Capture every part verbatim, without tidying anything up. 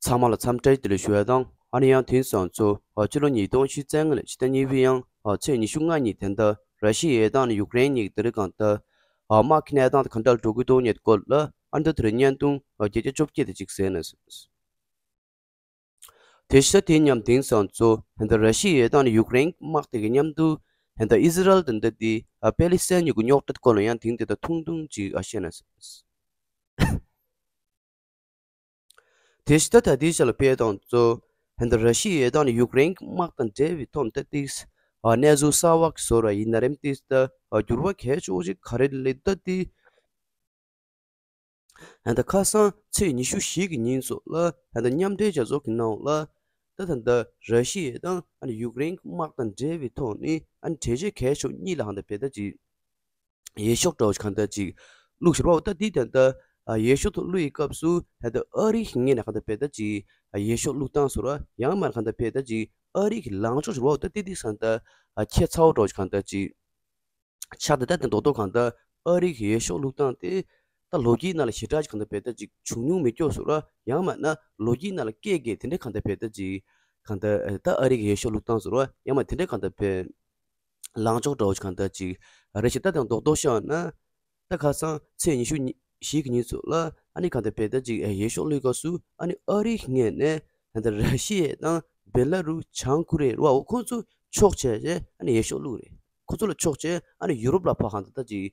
ཚང་མ་ལ་འཚམས་འདྲི་བདེ་ལེགས་ཞུ་ཡ་དང་། ཨ་ནི་ཡང་དེང་སང་ཚོ་ཕྱི་ལོ་ཉིས་སྟོང་ཉི་ཤུ་རྩ་ལྔ་ལོའི་ཕྱི་ཟླ་གཉིས་པའི་ཡང་ཚེས་ཉི་ཤུ་ལྔ་ཉིན་དེ་འདྲ་ར་ཤི་ཡའི་དང་ཡུཀ་རེན་གཉིས་ཀྱི་དེ་རིང་གང་ལྟར་དམག་གི་གནས་སྟངས་དེ་ག་འདྲ་འགྲོ་གི་འདུག་ཉེ་སྐོར་ལ། ཨ་ནི་དེ་རིང་བརྙན་ཐུང་བརྒྱ་ཆ་བཅོ་བརྒྱད་དེ་ཅིག་གཟིགས་ན། དེ་ཤ་དེ་མཉམ་དེང་སང་ཚོ་ད་ལྟ་ར་ཤི་ཡའི་དང་ཡུཀ་རེན་དམག་དེ་གི་མཉམ་དུ་ད་ལྟ་ཨི་ཟི་རལ་དང་ད་ལྟ་དེ་ཨ་པེ་ལི་སི་ཐན་གཉིས་ཀྱི་རྙོག་དྲ་སྐོར་ལ་ཡང་དེང་དེ་ད་ཐུང་ཐུང་ཅིག་ཨ་བཤད་ན། དེ་ཤ་ད་དེ་ཤ་ལ་དཔེ་དང་ཚོ་ད་ལྟ་ར་ཤི་ཡའི་དང་ཡུཀ་རེན་དམག་དང་འབྲེལ་བའི་ཐོག་ད་ལྟ་ཨ་གནས་ཚུལ་གསར་བ་གི་བཟོ་འདྲ་ཡིན་ན་རེད། དེ་ད་འགྱུར་བ་གལ་ཆེ་བོ་ཅིག་ག་རེ་ལས་ད་དེ། ད་ལྟ་ཁ་སང་ཚེས་ཉི་ཤུ་བཞི་གི་ཉིན་སོགས་ལ་ད་ལྟ་མཉམ་འབྲེལ་རྒྱལ་ཚོགས་ཀྱི་ནང་ལ་ད་ད་ལྟ་ར་ཤི་ཡ་དང་ཨ་ནི་ཡུཀ་རེན་དམག་དང་འབྲེལ་བའི་ཐོག་ནས་ཨ་ནི་གྲོས་ཆོད་གལ་ཆེ་གཉིས་ལ་གང་ལྟར་བེད་ད་ཅིག་འོས་ཤོག་འདྲ་བོ་གང་ལྟར་ཅིག་བླུགས་ཤར་བ། ད་འདི་ད་ལྟ་འོས་ཤོག་ཐོག་བླུགས་ཡི་སྐབས་སུ་ད་ལྟ་ཨ་རི་གི་ངོས་ནས་གང་ལྟར་བེད་ད་ཅིག་འོས་ཤོག་བླུགས་སྟངས་སོགས་ར་ཡང་མ་གང་ལྟར་བེད་ད་ཅིག་ཨ་རི་གི་ལངས་ཕྱོགས་ཤར་བ། ད་འདི་འདི་གང་ལྟར་ཁྱད་མཚར་བོ་འདྲ་བོ་གང་ལྟར་ཅིག་ཆགས་ཏེ། ད་དེ་རྡོག་རྡོག་གང་ལྟར་ཨ་རི་གི་འོས་ཤོག་བླུགས་སྟངས་དེ་ད་ལོ་རྒྱུས་ནང་ལ་ཞེ་དྲག་ཅིག་གང་ལྟར་བེད་ད་ཅིག་བྱུང་མྱོང་མེད་ཀྱོག་སོགས་ར་ཡང་མིན་ན་ལོ་རྒྱུས་ནང་ལ་སྐད་སྐད་དེ་འདྲ་གང་ལྟར་བེད་ད་ཅིག་གང་ལྟར་ད་ཨ་རི་གི་འོས་ཤོག་བླུགས་སྟངས་སོགས་ར་ཡང་མིན་དེ་འདྲ་གང་ལྟར་བེད་ལངས་ཕྱོགས་འདྲ་བོ་གང་ལྟར་ཅིག་རེད་ཤག་ད་དེ་རྡོག་རྡོག་བཤད་ན། ད་ཁ་སང་ཚེས་ཉི་ཤུ་བཞི་གི་ཉིན་ཚོ་ལ་ཨ་ནི་གང་ལྟར་བེད་ད་ཅིག་འོས་ཤོག་བླུགས་སྐབས་སུ་ཨ་ནི་ཨ་རིའི་ངོས་ནས་ད་ལྟ་ར་ཤི་ཡ་དང་བེ་ལ་རུ་བྱང་ཀོ་རི་ཡ་ར་བ་ཁོང་ཚོ་ཕྱོགས་བྱས་རྗེས་ཨ་ནི་འོས་ཤོག་བླུགས་རེད། ཁོ་ཚོ་ལ་ཕྱོགས་བྱས་ཨ་ནི་ཡུ་རོབ་ལ་ཕར་གང་ལྟར་ད་ཅིག་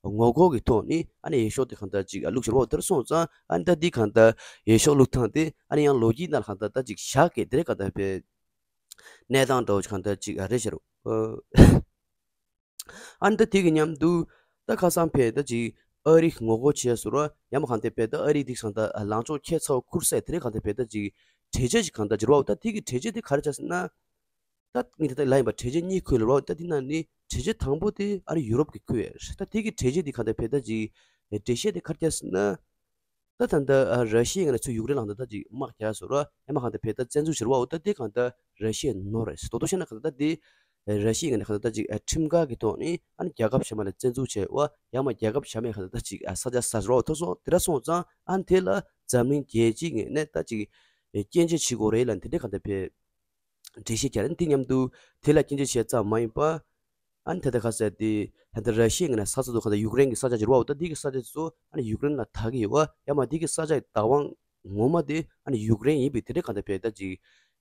ངོ་རྒོལ་གྱི་ཐོག་ནས་ཨ་ནི་འོས་ཤོག་དེ་གང་ལྟར་ཅིག་བླུགས་ཤར་བ། དེར་སོང་ཙང་ཨ་ནི་ད་འདི་གང་ལྟར་འོས་ཤོག་བླུགས་སྟངས་དེ་ཨ་ནི་ཡང་ལོ་རྒྱུས་ནང་ལ་གང་ལྟར་ད་ཅིག་ཞག་གི་དེ་རེད་གང་ལྟར་བེད་གནས་སྟངས་འདྲ་བོ་གང་ལྟར་ཅིག་རེད་ཤག་རོ། ཨ་ནི་ད་དེ་གི་མཉམ་དུ་ད་ཁ་སང་བེད་ད་ཅིག་ཨ་རི་ངོ་རྒོལ་བྱས་སོང་ར་ཡང་མིན་གང་ལྟར་བེད་ད་ཨ་རི་དེ་གང་ལྟར་ལངས་ཕྱོགས་ཁྱད་མཚར་བོ་ཁུར་སེ་དེ་རེད་གང་ལྟར་བེད་ད་ཅིག་གྲོས་ཆོད་ཅིག་གང་ལྟར་འགྱུར་བ། ད་དེ་གི་གྲོས་ཆོད་དེ་ག་རེ་བྱས་ཟེར་ན། ད་ངས་ད་ལྟ་ལབ་ཡིན་པ་གྲོས་ཆོད་གཉིས་ཁུལ་ལ་རོ། ད་དེ་ནང་ནས་གྲོས་ཆོད་དང་པོ་དེ་ཨ་རི་ཡུ་རོབ་ཀྱི་ཁུལ་ཡ། ད་དེ་གི་གྲོས་ཆོད་དེ་གང་ལྟར་བེད་ད་ཅིག་འགྲེལ་བཤད་དེ་ག་རེ་བྱས་ཟེར་ན། ད་ད་ལྟ་ཨ་ར་ཤི་ཡའི་ངོས་ནས་ཚུར་ཡུཀ་རེན་ལ་ད་ལྟ་ཅིག་དམག་རྒྱག་སོང་ར་ཡང་མིན་གང་ལྟར་བེད་ད་བཙན་འཛུལ་བྱས་ར་བ། འོ་ད་དེ་གང་ལྟར་ར་ཤི་ཡའི་ནོར་རེད། རྡོག་རྡོག་བཤད་ན་གང་ལྟར་ད་དེ་ར་ཤི་ཡའི་ངོས་ནས་གང་ལྟར་ད་ཅིག་ཨ་ཁྲིམས་འགལ་གྱི་ཐོག་ནས་ཨ་ནི་རྒྱལ་ཁབ་གཞན་པ་ལ་བཙན་འཛུལ་བྱས་བ་ཡང་མིན་རྒྱལ་ཁབ་གཞན་པས་གང་ལྟར་ད་ཅིག་ཨ་ས་ཆ་ཟ་སོང་ར་བ། ཐུག་སོང་། དེ་འདྲ་སོང་ཙང་ཨ་ནི་དེ་ལ་འཛམ་གླིང་རྒྱལ་སྤྱིའི་ངོས་ནས་ད་ཅིག་ཨ་སྐྱོན་བརྗོད་བྱེད་དགོས་རེད་ལབ་དེ་འདྲ་གང་ལྟར་བེད། འགྲེལ་བཤད་རྒྱག་རེད། དེ་མཉམ་དུ་དེ་ལ་སྐྱོན་བརྗོད་བྱས་ཙམ་མ་ཡིན་པ། ཨ་ནི་ད་ལྟ་ག་ཟེར་དེ་ད་ལྟ་ར་ཤི་ཡའི་ངོས་ནས་ས་ཆ་ཚོ་གང་ལྟར་ཡུཀ་རེན་གྱི་ས་ཆ་འགྱུར་བ། འོ་ད་དེ་གི་ས་ཆ་ཚོ་ཨ་ནི་ཡུཀ་རེན་ལ་བདག་གི་ཡོད་བ། ཡང་མིན་དེ་གི་ས་ཆ་ཡི་བདག་དབང་ངོ་མ་དེ་ཨ་ནི་ཡུཀ་རེན་ཡིན་པའི་དེ་འདྲ་གང་ལྟར་བེད་ད་ཅིག་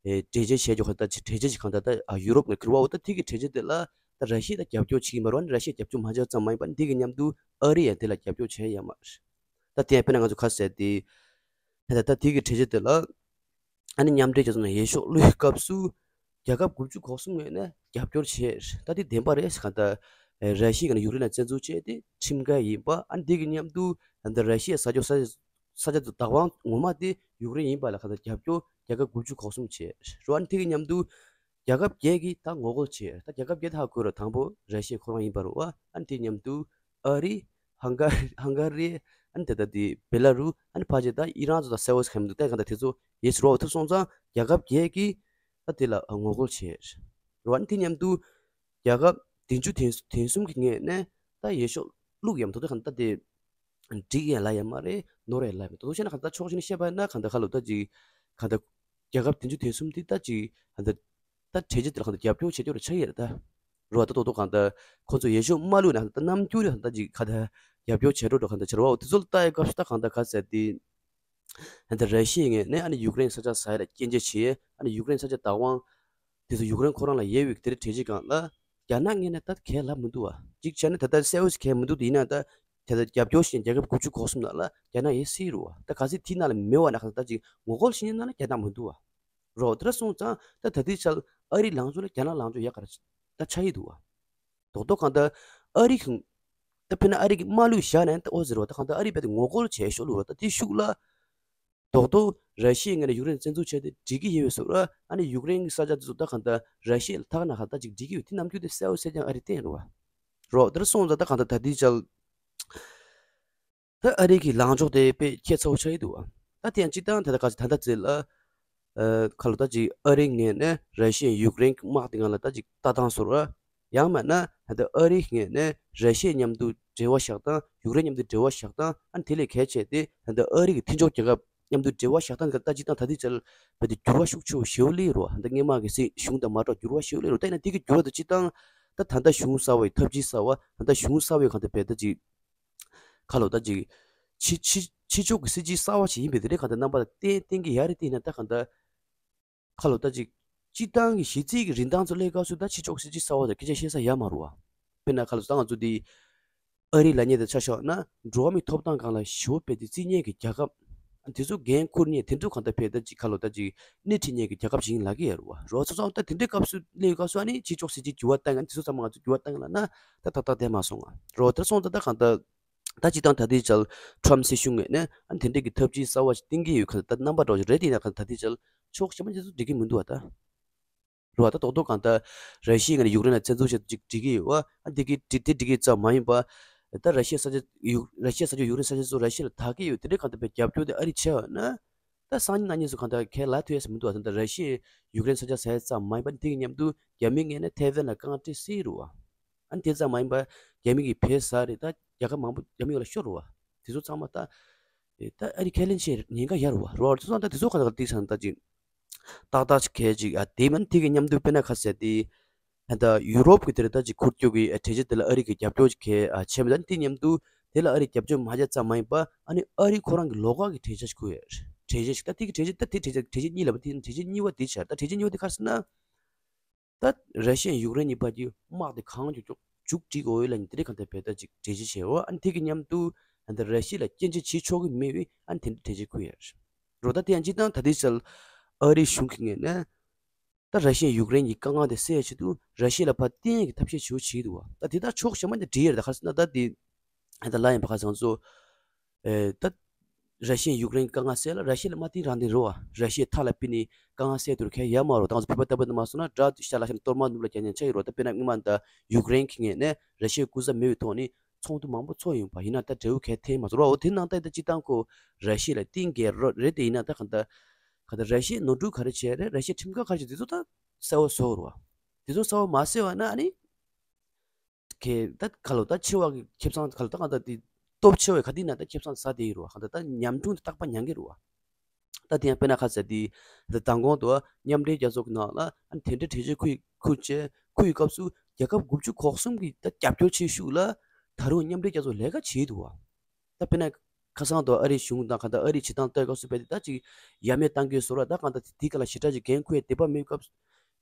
ཨེ་འགྲེལ་བརྗོད་བྱས་རྒྱུ་གང་ལྟར་ཅིག་འགྲེལ་བརྗོད་ཅིག་གང་ལྟར་ད་ཨ་ཡུ་རོབ་ནས་འགྱུར་བ། འོ་ད་དེ་གི་འགྲེལ་བརྗོད་དེ་ལ་ད་ར་ཤི་ཡ་ད་རྒྱབ་སྐྱོར་བྱེད་ཀྱི་མ་རེད་བ། ཨ་ནི་ར་ཤི་ཡ་རྒྱབ་སྐྱོར་མ་བྱས་ཙམ་མ་ཡིན་པ་ཨ་ནི་དེ་གི་མཉམ་དུ་ཨ་རི་ཡང་དེ་ལ་རྒྱབ་སྐྱོར་བྱས་ཡོད་མ་རེད། ད་དེ་དཔེར་ན་ང་ཚོ་ག་ཟེར་དེ་ད་ད་དེ་གི་འགྲེལ་བརྗོད་དེ་ལ། ཨ་ནི་མཉམ་འབྲེལ་རྒྱལ་ཚོགས་ནང་འོས་ཤོག་བླུགས་སྐབས་སུ་རྒྱལ་ཁབ་དགུ་བཅུ་གོ་གསུམ་ངོས་ནས་རྒྱབ་སྐྱོར་བྱས། ད་དེ་བདེན་པ་རེད། གང་ལྟར་ར་ཤི་ཡ་ནས་ཡུཀ་རེན་ལ་བཙན་འཛུལ་བྱས་ཏེ་ཁྲིམས་འགལ་ཡིན་པ། ཨ་ནི་དེ་གི་མཉམ་དུ་ད་ལྟ་ར་ཤི་ཡའི་ས་ཕྱོགས་ས་ས་ཆ་དུ་བདག་དབང་ངོ་མ་དེ་ཡུཀ་རེན་ཡིན་པ་ལ་གང་ལྟར་རྒྱབ་སྐྱོར་རྒྱལ་ཁབ་དགུ་བཅུ་གོ་གསུམ་བྱས་རོ། ཨ་ནི་དེ་གི་མཉམ་དུ་རྒྱལ་ཁབ་བརྒྱད་ཀྱིས་ད་ངོ་རྒོལ་བྱས། ད་རྒྱལ་ཁབ་བརྒྱད་དེ་ཧ་གོ་རོ། དང་པོ་ར་ཤི་ཡ་ཁོ་རང་ཡིན་པ་རེད་བ། ཨ་ནི་དེ་མཉམ་དུ་ཨ་རི། ཧང་ག་ཧང་ག་རི། ཨ་ནི་ད་ལྟ་དེ་བེ་ལ་རུ། ཨ་ནི་ཕལ་ཆེར་ད་ཨི་རན་ཚོ་ད་གསལ་བོ་ཞིག་གང་མི་འདུག་ད་གང་ལྟར་དེ་ཚོ་འོས་ཤོག་བླུགས་སོང་ཙང་རྒྱལ་ཁབ་བརྒྱད་ཀྱིས་ད་དེ་ལ་ངོ་རྒོལ་བྱས་རོ། ཨ་ནི་དེ་མཉམ་དུ་རྒྱལ་ཁབ་བདུན་ཅུ་དོན་དོན་གསུམ་གྱི་ངོས་ནས་ད་འོས་ཤོག་བླུགས་ཡོད་མ་གཏོགས་ད་གང་ལྟར་དེ་འགྲིག་ཡང་ལབ་ཡ་མ་རེད། ནོར་ཡང་ལབ་ཡ་མ་རེད། དོ་དོ་བྱས་ན་གང་ལྟར་ཕྱོགས་གཅིག་ནས་བཤད་པ་ཡིན་ན་གང་ལྟར་ཁ་ལོ་ད་ཅིག་གང་ལྟར་རྒྱལ་ཁབ་བདུན་ཅུ་དོན་གསུམ་དེ་ད་ཅིག་གང་ལྟར་ད་གྲོས་ཆོད་དེ་ལ་གང་ལྟར་རྒྱབ་སྐྱོར་བྱེད་རྒྱུ་རེད་ཆགས་ཡོད་རེད་ད། རོ་ད་དོ་དོ་གང་ལྟར་ཁོ་ཚོ་འོས་ཤོག་མ་བླུགས་ན་གང་ལྟར་རྣམ་འགྱུར་རེད། གང་ལྟར་ཅིག་གང་ལྟར་རྒྱབ་སྐྱོར་བྱེད་འགྲོ་འགྲོ་གང་ལྟར་བྱེད་རོ། འོ་དེ་ཚོ་ལ་ལྟ་ཡི་སྐབས་སུ་ད་གང་ལྟར་ག་ཟེར་དེ། ད་ལྟ་ར་ཤི་ཡའི་ངོས་ནས་ཨ་ནི་ཡུཀ་རེན་ས་ཆ་ཟ་ཡ་ལ་སྐྱོན་བརྗོད་བྱས། ཨ་ནི་ཡུཀ་རེན་ས་ཆ་བདག་དབང་དེ་ཚོ་ཡུཀ་རེན་ཁོ་རང་ལ་ཡོད་པའི་དེ་འདྲ་གྲོས་ཆོད་སྒང་ལ་རྒྱ་ནག་ངོས་ནས་ད་གང་ལབ་མི་འདུག་བ། གཅིག་བྱས་ན་ད་ལྟ་གསལ་བོ་ཞིག་གང་མི་འདུག་དེ་ཡིན་ན་ད་ད་ལྟ་རྒྱབ་སྐྱོར་བྱེད་མཁན་རྒྱལ་ཁབ་དགུ་བཅུ་གོ་གསུམ་ནང་ལ་རྒྱ་ནག་ཡོད་སྲིད་རེད་བ། ད་གལ་སྲིད་དེའི་ནང་ལ་མེད་པ་ན་གང་ལྟར་ཅིག་ངོ་རྒོལ་བྱེད་མཁན་ནང་ལ་རྒྱ་ནག་མི་འདུག་བ། རོ་དེ་འདྲ་སོང་ཙང་ད་ད་ལྟའི་ཆར་ཨ་རི་ལངས་ཕྱོགས་ལ་རྒྱ་ནག་ལངས་ཕྱོགས་ཡག་ག་རེ་ད་ཆགས་ཡི་འདུག་བ། རྡོག་རྡོག་གང་ལྟར་ཨ་རི་གི་ད་དཔེར་ན་ཨ་རི་གིས་མ་བླུགས་བཞག་ན་ད་ཨོ་ཟེར་བ། ད་གང་ལྟར་ཨ་རི་རྦད་དེ་ངོ་རྒོལ་བྱས་ཤོག་བླུགས་ར། ད་དེ་ཤུགས་ལ་རྡོག་རྡོག་ར་ཤི་ཡའི་ངོས་ནས་ཡུཀ་རེན་བཙན་འཛུལ་བྱས་ཏེ་འགྲིག་གི་ཡོད་པའི་བཟོ་འདྲ། ཨ་ནི་ཡུཀ་རེན་གྱི་ས་ཆ་དེ་ཚོ་ད་གང་ལྟར་ར་ཤི་ཡ་ལ་ཐག་ན་གང་ལྟར་ཅིག་འགྲིག་གི་ཡོད། དེ་རྣམ་འགྱུར་དེ་གསལ་པོ་གསལ་རྐྱང་ཨ་རི་བསྟན་རེད་བ། རོ་དེར་སོང་ཙང་ད་གང་ལྟར་ད་ལྟའི་ཆར་ད་ཨ་རི་གི་ལངས་ཕྱོགས་དེ་དཔེ་ཁྱད་མཚར་བོ་ཆགས་ཡི་འདུག་བ། ད་དེ་ཡང་སྤྱིར་བཏང་ད་ལྟ་ག་ཚོད་ད་ལྟ་ཚེ་ལ་ཨ་ཁ་ལོ་ད་ཅིག་ཨ་རིའི་ངོས་ནས་ར་ཤི་ཡ་ཡུཀ་རེན་གྱི་དམག་དེ་སྒང་ལ་ད་ཅིག་ལྟ་སྟངས་བཟོ་འདྲ། ཡང་མིན་ན་ད་ལྟ་ཨ་རིའི་ངོས་ནས་ར་ཤི་ཡ་མཉམ་དུ་འབྲེལ་བ་བཞག་སྟངས། ཡུཀ་རེན་མཉམ་དུ་འབྲེལ་བ་བཞག་སྟངས། ཨ་ནི་དེ་ལས་གལ་ཆེ་དེ་ད་ལྟ་ཨ་རི་གི་མཐུན་ཕྱོགས་རྒྱལ་ཁབ་ མཉམ་དུ་འབྲེལ་བ་བཞག་སྟངས་ཀྱི་ལྟ་ཅི་སྟངས་ད་ལྟའི་ཆར་བས་དེ་འགྱུར་བ་ཤུགས་ཆེ་བ་ཞེ་པོ་སླེབས་རེད་བ། ད་སྔོན་མ་གི་སྲིད་གཞུང་དང་མ་འདྲ་བ་འགྱུར་བ་ཞེ་པོ་སླེབས་རེད་བ། ད་ཡིན་ན་དེ་གི་འགྱུར་བ་དེ་སྤྱིར་བཏང་ད་ད་ལྟ་གཞུང་གསར་བ་ཡི་ཐབས་ཇུས་གསར་བ་ད་ལྟ་གཞུང་གསར་བའི་གང་ལྟར་བས་ད་ཅིག་ཁ་ལོ་ད་ཅིག་ཕྱི་ཕྱི་ཕྱི་ཕྱོགས་ཀྱི་སྲིད་ཇུས་གསར་བ་ཞིག་ཡིན་པའི་དེ་འདྲའི་གང་ལྟར་རྣམ་པ་ལ་བརྟེན་བརྟེན་གྱི་ཡ་རེད། དེ་ཡིན་ན་ད་གང་ལྟར་ཁ་ལོ་ད་ཅིག་སྤྱིར་བཏང་གི་གཞི་རྩའི་གི་རིན་ཐང་ཚོ་སླེབས་སྐབས་སུ་ད་ཕྱི་ཕྱོགས་སྲིད་ཇུས་གསར་བ་དང་སྐད་ཆ་བཤད་ས་ཡོད་མ་རེད་བ། དཔེར་ན་ཁ་ལོ་ད་ང་ཚོ་འདི་ཨ་རིའི་ལབ་མཁན་དེ་ཆ་བཞག་ན་འགྲོ་བ་མིའི་ཐོབ་ཐང་སྒང་ལ་ཞེ་པོ་དཔེ་དེ་རྩིས་མཁན་གྱི་རྒྱལ་ཁབ་དེ་ཚོ་འགན་འཁུར་མཁན་དེ་འདྲ་གང་ལྟར་བས་ད་ཅིག་ཁ་ལོ་ད་ཅིག་སྣེ་ཁྲིད་མཁན་གྱི་རྒྱལ་ཁབ་ཞིག་ཡིན་ལབ་ཀྱི་ཡོད་རེད་བ། རོ་སོ་སོ་ད་དེ་འདྲའི་སྐབས་སུ་སླེབས་སྐབས་སུ་ཨ་ནི་ཕྱི་ཕྱོགས་སྲིད་ཇུས་འགྱུར་བ་གཏང་ཡ་དེ་ཚོ་ཚང་མ་ང་ཚོ་འགྱུར་བ་གཏང་ཡ་ལབ་ན་ད་ཏག་ཏག་བསྡད་མ་སོང་ང་། རོ་དེ་སོང་ད་ད་གང་ལྟར་ད་སྤྱིར་བཏང་ད་ལྟའི་ཆར་ཊམ་སྲིད་གཞུང་ངོས་ནས་ཨ་ནི་དེ་འདྲའི་གི་ཐབས་ཇུས་གསར་བ་ཞིག་བཏིང་གི་ཡོད་ག་ད་རྣམ་པ་འདྲ་བོ་ཞིག་རེད། དེ་ཡིན་ན་ག་ད་ལྟའི་ཆར་ཕྱོགས་གཞན་པ་ཅིག་ཚོ་འགྲིག་གི་མི་འདུག་བ་ད། རེད་བ། ད་རྡོག་རྡོག་གང་ལྟར་ར་ཤི་ཡའི་ངོས་ནས་ཡུཀ་རེན་ལ་བཙན་འཛུལ་བྱས་ཅིག་འགྲིག་གི་ཡོད་བ། ཨ་འདི་གི་འགྲིག་དེ་འགྲིག་གི་ཙམ་མ་ཡིན་པ། ད་ར་ཤི་ཡའི་ས་ཆ་ཡུཀ་ར་ཤི་ཡའི་ས་ཆ་ཡུཀ་རེན་ས་ཆ་ཚོ་ར་ཤི་ཡ་ལ་བདག་གི་ཡོད། དེ་འདྲའི་གང་ལྟར་བའི་རྒྱབ་སྐྱོར་དེ་ཨ་རི་བྱས་པ་ན། ད་སང་ཉིན་གནངས་ཉིན་ཚོ་གང་ལྟར་ཁས་ལ་ཐུབ་ཡས་མི་འདུག་བ། ད་ལྟ་ར་ཤི་ཡའི་ཡུཀ་རེན་ས་ཆ་ཟ་ཡས་ཙམ་མ་ཡིན་པ་འདི་གི་མཉམ་དུ་རྒྱ་མིའི་ངོས་ནས་ཐའེ་ཝན་ལ་དཀའ་ངལ་སྤྲད་སྲིད་རེད་བ། ཨ་ནི་དེ་ཙམ་མ་ཡིན་པ་རྒྱ་མི་གིས་བོད་ཟ་རེད། ད་རྒྱལ་ཁབ་མང་པོ་རྒྱ་མི་ཡོད་ལ་ཤོར་རེད་བ། དེ་ཚོ་ཚང་མ་ད་ད་ཨ་རི་ཁས་ལེན་བྱེད་ཉེན་ཁ་ཡོད་རེད་བ། རེད་བ། དེ་ཚོ་ད་དེ་ཚོ་གང་ལྟར་ཏིག་ཙམ་ད་ཅིག་ཏག་ཏག་ཅིག་གལ་ཅིག་ཨ་དེ་མིན་དེ་གི་མཉམ་དུ་དཔེར་ན་ཁ་ཟེར་དེ་ད་ཡུ་རོབ་ཀྱི་དེར་ད་ཅིག་འཁོར་རྒྱུག་གི་གྲོས་ཆོད་དེ་ལ་ཨ་རི་གི་རྒྱབ་སྐྱོར་ཅིག་གལ་ཨ་བྱས་མེད། ད་དེ་མཉམ་དུ་དེ་ལ་ཨ་རི་རྒྱབ་སྐྱོར་མ་བྱས་ཙམ་མ་ཡིན་པ་ཨ་ནི་ཨ་རི་ཁོ་རང་གི་ལོགས་ཀ་གི་གྲོས་ཆོད་ཅིག་ཁུར་ཡོད། གྲོས་ཆོད་ཅིག་ད་དེ་གི་གྲོས་ཆོད་ད་དེ་གྲོས་ཆོད་གྲོས་ཆོད་གཉིས་ལ་བ་དེ་གྲོས་ཆོད་གཉིས་པ་དེ་ཆགས། ད་གྲོས་ཆོད་གཉིས་པ་དེ་ག་རེ་ཟེར་ན། ད་ར་ཤི་ཡ་ཡུཀ་རེན་གཉིས་བར་གྱི་དམག་དེ་གང་མགྱོགས་མགྱོགས་མཇུག་སྒྲིལ་དགོས་ལབ་ནས་དེ་འདྲའི་གང་ལྟར་བས་ད་ཅིག་གྲོས་ཆོད་བྱས་འོ། ཨ་ནི་དེ་གི་མཉམ་དུ་ཨ་ནི་ར་ཤི་ཡ་ལ་སྐྱོན་བརྗོད་བྱེད་ཆོག་གི་མེད་པའི་ཨ་ནི་དེ་འདྲའི་གྲོས་ཆོད་ཁུར་ཡོད་རེད། རོ་ད་དེ་ཡང་སྤྱིར་བཏང་ད་ལྟའི་ཆར་ཨ་རིའི་གཞུང་གི་ངོས་ནས་ད་ར་ཤི་ཡ་ཡུཀ་རེན་གྱི་དཀའ་ངལ་དེ་སེལ་ཡ་ཆེད་དུ་ར་ཤི་ཡ་ལ་ཕར་བརྟེན་ཡ་གི་ཐབས་ཤེས་བྱེད་འོ་བྱེད་ཀྱི་འདུག་བ། ད་དེ་དག་ཕྱོགས་གཞན་པ་ནས་འགྲིག་ཡ་རེད། ད་ག་རེ་ཟེར་ན་ད་དེ་ཨ་ད་ལ་ཡིན་པ་ག་ཚང་ཚོ། ཨེ་ད་ར་ཤི་ཡ་ཡུཀ་རེན་དཀའ་ངལ་སེལ་ལ་ར་ཤི་ཡ་ལ་མ་བརྟེན་རང་བརྟེན་རེད་བ། ར་ཤི་ཡ་མཐའ་ལ་ཕུད་ནས་དཀའ་ངལ་སེལ་ཐུབ་ཁེལ་ཡོད་མ་རེད། ད་ང་ཚོ་བོད་པ་ལྟ་བུ་ནི་མ་སོང་ན་དགྲ་ཤ་ལ་ཤ་ནི་གཏོར་མ་ནུབ་ལ་རྒྱག་མཁན་ཆགས་ཡོད་རེད་བ། ད་དཔེར་ན་སྔོན་མ་ད་ཡུཀ་རེན་གྱི་ངོས་ནས་ར་ཤི་ཡ་སྐུ་ཚབ་མེད་པའི་ཐོག་ནས་ཚོགས་འདུ་མང་པོ་ཚོགས་ཡོང་བ་ཡིན་ན་ད་འབྲས་བུ་གལ་ཐེབས་མ་སོང་ར། འོ་དེ་ནང་ད་ད་སྤྱིར་བཏང་ཁོ་ར་ཤི་ཡ་ལ་བརྟེན་གྱི་རོ་རེད། དེ་ཡིན་ན་ད་ག་ད་ག་ད་ར་ཤི་ཡའི་ནོར་འཁྲུལ་ག་རེ་བྱས་རེད། ར་ཤི་ཡའི་ཁྲིམས་འགལ་ག་རེ་བྱས་དེ་ཚོ་ད་གསལ་བོ་བཟོ་དགོས་རེད་བ། དེ་ཚོ་གསལ་བོ་མ་གསལ་བ་ན་ཨ་ནི། ཁེ་ད་ག་ལོ་ད་ཆེ་བ་གི་ཁེ་བཟང་ག་ལོ་ད་གང་ལྟར་དེ་སྟོབས་ཆེ་བའི་ག་དེ་ན་ད་ཁེ་བཟང་ཟ་དེ་ཡིན་རུ་བ། གང་ལྟར་ད་ཉམ་ཆུང་དེ་རྟག་པ་མྱང་གི་རུ་བ། ད་དེ་ཡང་དཔེར་ན་ཁ་ཟེར་དེ་ད་མདང་དགོང་དུ་མཉམ་འབྲེལ་རྒྱལ་ཚོགས་ཀྱི་ནང་ལ་ཨ་ནི་དེ་འདྲའི་གྲོས་ཆོད་ཁུར་ཁུར་བྱས་ཁུར་ཡི་སྐབས་སུ་རྒྱལ་ཁབ་དགུ་བཅུ་གོ་གསུམ་གྱིས་ད་རྒྱབ་སྐྱོར་བྱེད་ཤུགས་ལ་ད་རུང་མཉམ་འབྲེལ་རྒྱལ་ཚོགས་ལས་ཀ་བྱེད་འདུག་བ། ད་དཔེར་ན། ཁ་སང་དུ་ཨ་རིའི་གཞུང་དང་གང་ལྟར་ཨ་རིའི་བྱེད་སྟངས་ལྟོས་སྐབས་སུ་བས་ཏེ་ད་ཅིག་ཡ་མེད་བཏང་གི་ཡོད་ཟེར་བ། ད་གང་ལྟར་དེ་ག་ལ་ཞེ་དྲག་ཅིག་འགན་འཁུར་ཡ་དད་པ་མེད་སྐབས་